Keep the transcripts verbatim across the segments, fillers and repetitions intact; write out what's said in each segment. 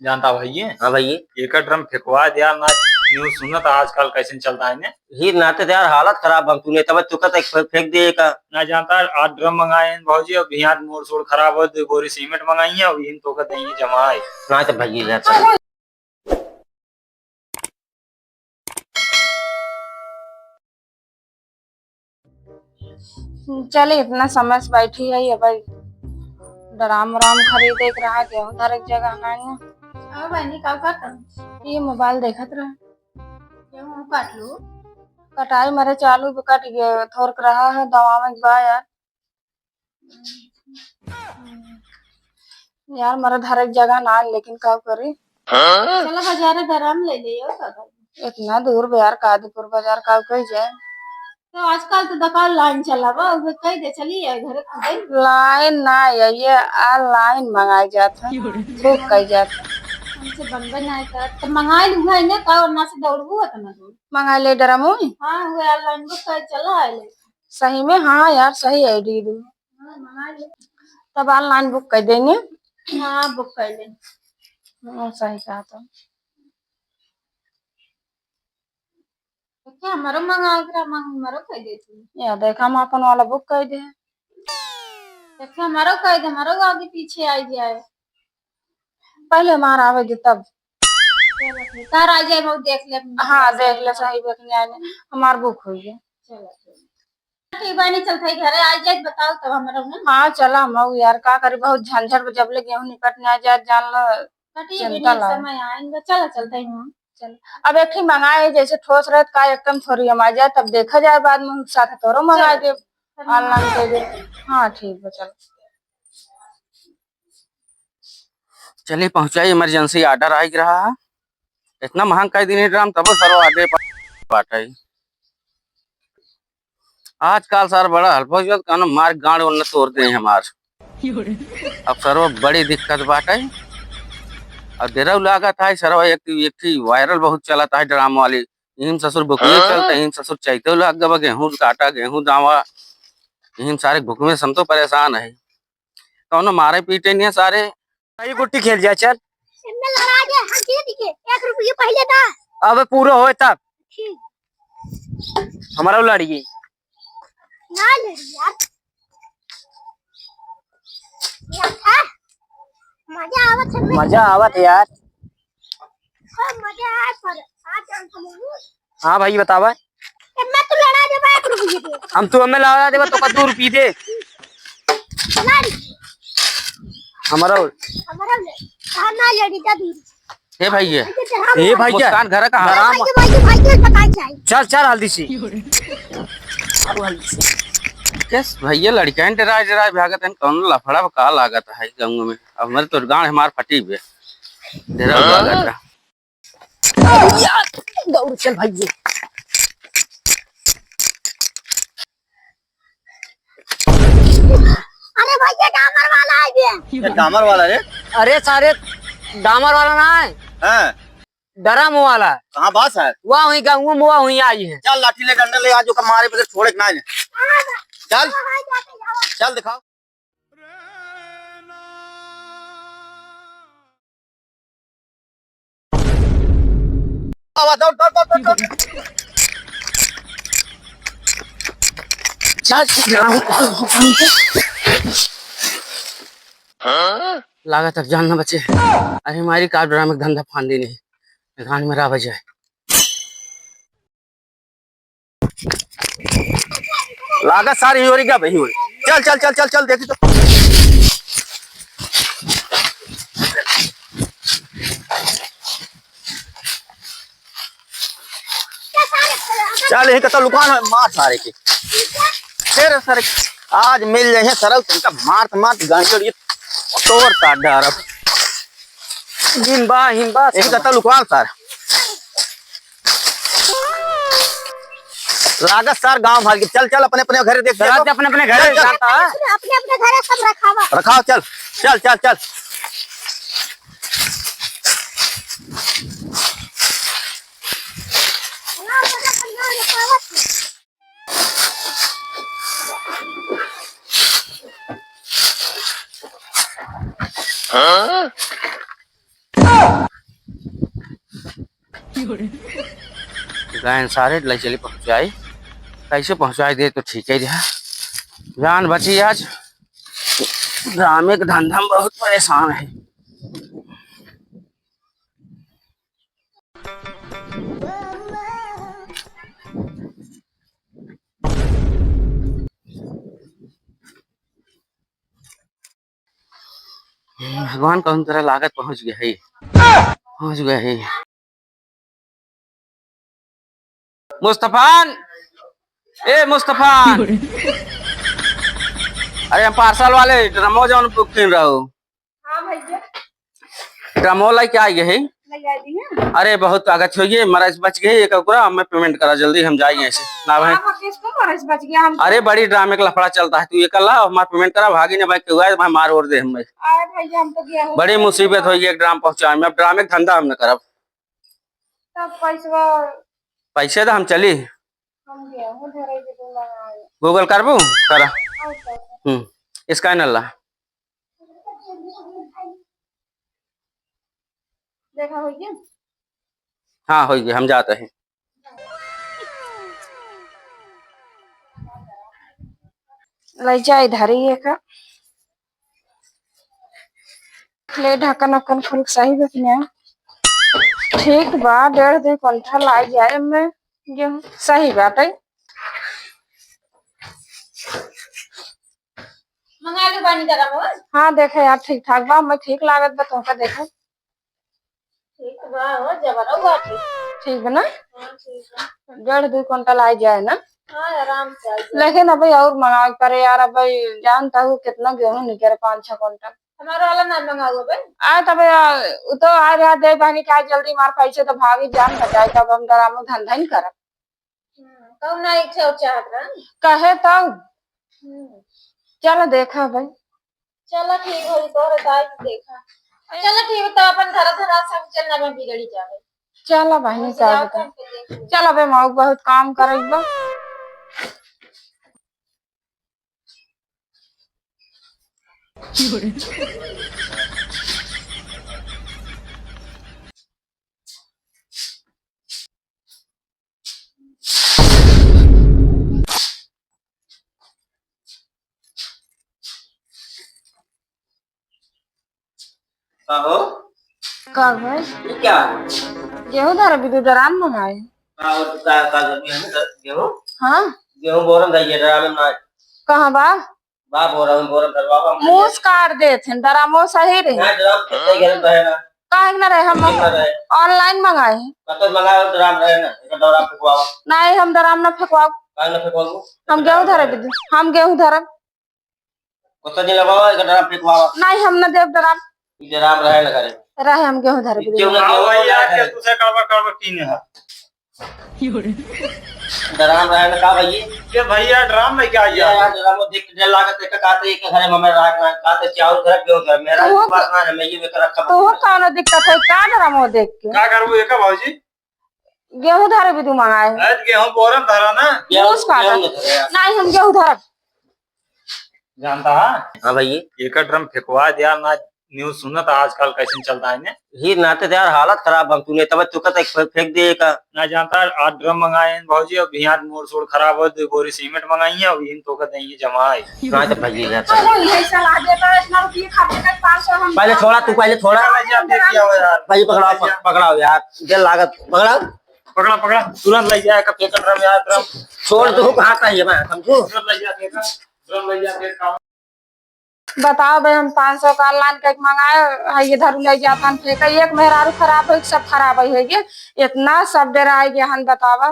जानता भइये? हाँ भइये। एकर ड्रम फेंकवा दे यार, ना न्यूज सुनत आजकल कैसे चलता है ने। ही नाते यार हालत खराब हम तूने तब चुका तक फे-, फेंक दिए का। ना जानता, आज ड्रम मंगाए हैं भौजी, अब यहाँ मोड़ सोड़ खराब हो, दो बोरी सीमेंट मंगाई है, अब इन तो का देंगे जमाए। ना तो भइये जाता। चले, इतना समय से बैठी है, ये भाई ड्राम व्राम खरीदे के रहा, गेहूं धरे के जगह नहीं। हाँ बहनी, का करत हूँ? ये मोबाइल देखत रहा। गेहूं काट लो। कटाई मरे चालू भी कट गए, थोरक रहा है, दवावे के बा यार। यार, मरे धरे के जगह ना है, लेकिन का करी? चला बाजारे ड्राम ले ले, और का करी? इतना दूर बा यार, कादीपुर बाजार, का कही जाए? तो आजकल तो दुकान लाइन चला बा, उहे कह दे, चली आए घरे खुदे। लाइन ना है, ये ऑनलाइन मंगाई जात है, बुक कई जात है। हमसे बनबे ना है करत, तो मंगाई लू है ना, का ओरना से दौड़बू है तना दूर। मंगाई ले ड्रम हुई? हाँ, उहे ऑनलाइन बुक कर चला आए ले। सही में? हाँ यार, सही आइडिया दू। हाँ, मंगा ले। तब ऑनलाइन बुक कर देंगे। हाँ, बुक कर ले। हाँ, सही कहा तो। देखा, हमारो मंगा के रहा, मंग-, हमारो कर दे तू। या देखा, हम अपन वाला बुक कर दे। देखा, हमारो कर दे, हमारो आगे पीछे आ जाए। पहले हमार आवे दे तब। चलो ठीक, तार आ जाए, वो देख ले अपनी हाँ, दुकान देख से। ले, सही देख ले, आने हमार बुक होई है। चलो ठीक। ठीक बानी, चलत है घरे, आ जाए बताओ तब हमरा ना। हाँ, चला हम यार, का करी, बहुत झंझट बा, जब ले गेहूं निपट ना जाए, जान लो। कटी चिंता मिनट लाओ। समय आएंगे, चला चलत है हम। चल, अब एक ही मंगाए, जैसे ठोस रहत का एकदम थोड़ी हम आ जाए, तब देखा जाए बाद में, साथ तोरो मंगा चल। दे, तब ऑनलाइन मंगा दे दे। हाँ, ठीक बा, चल। चली पहुँचाई, इमरजेंसी ऑर्डर आइ रहा है। इतना महंग कई दिन ड्राम, तबो सरवा ऑर्डर पर बाटे। आजकल सर बड़ा हल्फा हो जात, कहना मार गांड उन्ने तोड़ दे हमार। अब सरवा बड़ी दिक्कत बाटे। अब डेरा लागत है सरवा, एक, एक ठी वायरल बहुत चलत है ड्राम वाली। इहिम ससुर बुकवे हाँ? चलते, इहिम ससुर चैते लाग गवा, गेहूं काटा, गेहूं दावा। इहिम सारे बुकवे से हम तो परेशान है। कौनो मारे पीटे नहीं है सारे। भाई गुट्टी खेल जाए, चल। इनमें लड़ा के हम जीत गए, एक रुपये पहले था। अब पूरा होए तब। ठीक। हमारा लड़िए। ना लड़ी यार। यार, आ, मजा आवत है। मजा आवत है यार। खूब मजा आए पर आज हम तो हाँ भाई, बतावा। ए, मैं तो लड़ा देबा एक रुपये दे। हम तो हमें लड़ा देबा तो का दो रुपये दे। लड़ी। हमारा हो। हमारा ले। हाँ, ना लड़ी, जा दूर। ए भैया। ए भैया। मुस्कान घर कहाँ? भाई, भाई, भाई, भाई, भाई, भाई, भाई, भाई। चल, चल, हल्दी से। किस भैया लड़का डराए डराए भागत हैं, कौन लफड़ा का लागत है गाँव में? अब हमारे तो गांड हमार फटी बे। डरा लागत है। यार, दौड़ चल भैया। अरे भैया, डामर वाला आ गया। ये डामर वाला रे? अरे सारे, डामर वाला ना है। हाँ। ड्रम वाला। कहाँ बास है? वह हुई गाँव में, वह हुई आई है। चल लाठी ले, डंडा ले, आज ओकर मारे बगैर छोड़े के ना है। चल। चल दिखाओ। आवा, दौड़, दौड़, दौड़, दौड़, दौड़। लागत अब जान न बचे। अरे हमारी कार ड्राम एक धंधा फांदी नहीं। गांड में राह बजाए। लागत सारी ही हो रही क्या भाई, हो रही। चल, चल, चल, चल, चल, देखी तो। चल, यही कतौ लुकान है, मार सारे के। फिर सर, आज मिल जाए सरऊ, तुमका मारत, मारत गांड ये तोड़ ताड़ डारब। हिम्बा, हिम्बा, यही कतौ लुकान सर। लागत सार गांव भाग के। चल, चल, अपने, अपने घरे देख, चल, देख। अपने, अपने घरे चल, चल। जाता है। अपने, अपने घरे सब रखावा। रखाओ, चल, चल, चल, चल। हाँ? गैन सारे ले चली पहुँचाई, कैसे पहुँचाई दे तो ठीक ही रहा, जान बची आज। ड्रामे के धंधा में बहुत परेशान है। भगवान, कौन तरह लागत पहुँच गया है, पहुँच गया है। मुस्तफान, ए मुस्तफान, अरे हम पार्सल वाले ड्रमो जौन बुक किन रहो। हाँ भैया। ड्रमो लेके आ गए है। ले आ दिए। अरे बहुत आगत हो गए, मरज बच गए एक ओकरा, हमें पेमेंट करा जल्दी, हम जाएंगे ऐसे। ना भाई। आप किसको मरज बच गया हम? अरे बड़ी ड्रामे का लफड़ा चलता है, तू ये कर ला, हमारा पेमेंट करा, भागी ना भाई, क्यों आए भाई, मार और दे हमें। अरे भैया हम तो गया हूँ। बड़ी मुसीबत हो गई एक ड्राम पहुँचाए में, अब ड्रामे का धंधा हम न करब। तब पैसवा पैसे तो हम चली। हम गेहूं धरे के तो मंगाए। Google करबू? करा। और क्या? हम्म, स्कैनर ला। देखा हो गया? हाँ, हो गया, हम जाते हैं। ले जा इधर ही एक। ले ढक्कन उक्कन खोल के सही बा कि ना? ठीक बा, डेढ़ दुई कुंटल आ जाए में गेहूं। सही बात है। मंगा लो पानी गरम हो। हाँ, देखे यार, ठीक ठाक बा, मैं ठीक लागत बा तुमका, देखे। ठीक बा, हो, जबरऊ बाटे। ठीक बा ना? हाँ, ठीक बा। डेढ़ दुई कुंटल आ जाए ना? हाँ, आराम से आ जाए। लेकिन अबे और मंगावे के पड़े यार, अबे जानता हूँ कितना गेहूं निकले, पाँच छह कुंटल। हमारा वाला ना मंगाओ बे। आ तबे, आ, उ तो आ रहा दे बहनी का जल्दी मार पैसे तो भागी जान बचाए, तब हम डरामो धंधा ही करब। हम्म, तब ना इच्छा उच्छा हट रहा। कहे तब। हम्म। चलो देखा भाई। चलो ठीक होई, तोहरे दाई के देखा। चलो ठीक है, तो अपन धरा धरा सब चलना में बिगड़ी जावे। चलो बहनी, बस का जाओ बता। करके देखो। चलो बे, मऊ बहुत काम करे बा। का हो? का भाई? ये क्या हो? गेहूं धरे बिदु, डराम मंगाए। का हो, का, का जरूरी है ना, गेहूं? हाँ। गेहूं बोरन जाइए, डराम में ना। कहाँ बा? बा बोरन, बोरन धरवावा, हम मूस काट देत हैं, डरामो सही रहे। ना, डराम कितने घर में रहे ना? काहे के ना रहे, हम कितना रहे? Online मंगाए हैं। कतल मंगाए हो, डराम रहे ना, एक डराम फेंकवावा। नहीं, हम डराम ना फेंकवाओ। काहे ना फेंकवाओ? हम गेहूं धरे बिदु, हम गेहूं धरब। कतल नहीं लगावा, एक डराम फेंकवावा। नहीं, हम ना देब डराम। ई डराम रहे ना घरे। रहे, हम गेहूं धरे बिदु। क्यों ना हाँ गेहूं भैया, धरे? के तुझे कड़वा कड़वा कीने है। डराम रहे ना का भैया? के भैया डराम लेके आ गया। यार, डराम देख के डर लागत है, का कहते एक घर में हमें राख ना, कहते चावल घर, गेहूं घर, मेरा तू बात ना है, मैं ये लेकर रखा तू हूँ। कौनो दिक्कत है, का डराम देख के? का करबू एका भौजी? गेहूं धरे बिदु मंगाए। आज गेहूं बोरन धरा ना। गेहूं, मूस काटा। गेहूं धरे। नहीं, हम गेहूं धरब। जानता है? हाँ भैया। एकर ड्रम फेंकवा दिया ना, न्यूज सुनत आजकल कैसे चलता है ने? ही नाते यार हालत खराब हम तूने तब तू कहता फे-, फेंक दे का। ना जानता, आज ड्रम मंगाए हैं भौजी, अब यहाँ मोड़ सोड़ खराब हो, दो बोरी सीमेंट मंगाई है, अब इन तो कहते हैं ये जमा है। ना तो भैया यार। अरे ये सलाह देता है, इतना रुपये खाते हैं, पाँच सौ हम पहले छोड़ा, तू पहले छोड़ा। चला जा, फेंक दिया हो यार। भाई पकड़ाओ, चला जा। पक-, पकड़ाओ यार, दिल लागत, पकड़ाओ। पकड़ा, पकड़ा, तुरंत ले जाए का फेंकन ड्रम यार, ड्रम। छोड़ दो, कहाँ का ये मैं समझू। तुरंत ले जा फेंका, ड्रम ले जा फेंका। बताओ भाई, हम पाँच सौ का online करके मंगाए, है ये धरू ले जाता हम फेंका, एक मेहरारू खराब होई, सब खराब होई है ये, इतना सब डराए गया हन, बतावा।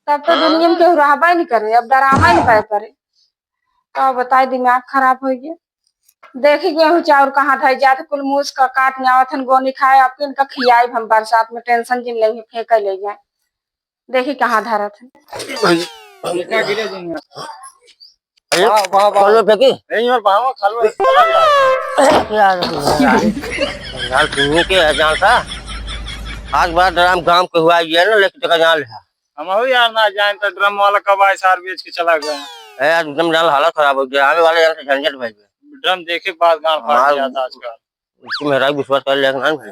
तब तो दुनिया में केहू रहबे नहीं करे, अब डरामा नहीं पाए पड़े। तो बताए, दिमाग खराब हो गया। देखी गेहूं चाउर कहाँ धई जात, कुल मूस का काट में आवत हन, गोनी खाए, आपके इनका खियाई हम बरसात में, टेंशन जिन लेंगे, फेंक ले जाए। देखी कहाँ धरत है। अरे, वाह, वाह, वाह। कौन फेंकी? नहीं, और बाहर खा लो। यार, यार, यार, तुमने के है जानता? आज बड़ा ड्राम गांव के हुआ ये ना, लेके देखा जान लिया। हम हो यार ना जाए तो ड्रम वाला कब आए, सार बेच के चला गया। ए यार, एकदम जान हालत खराब हो गया। आवे वाले जान तो झंझट भइल बा। ड्रम देखे के बाद गांड फाट मार जाता आजकल। उसकी मेहरारू विश्वास कर लिया कि ना भाई?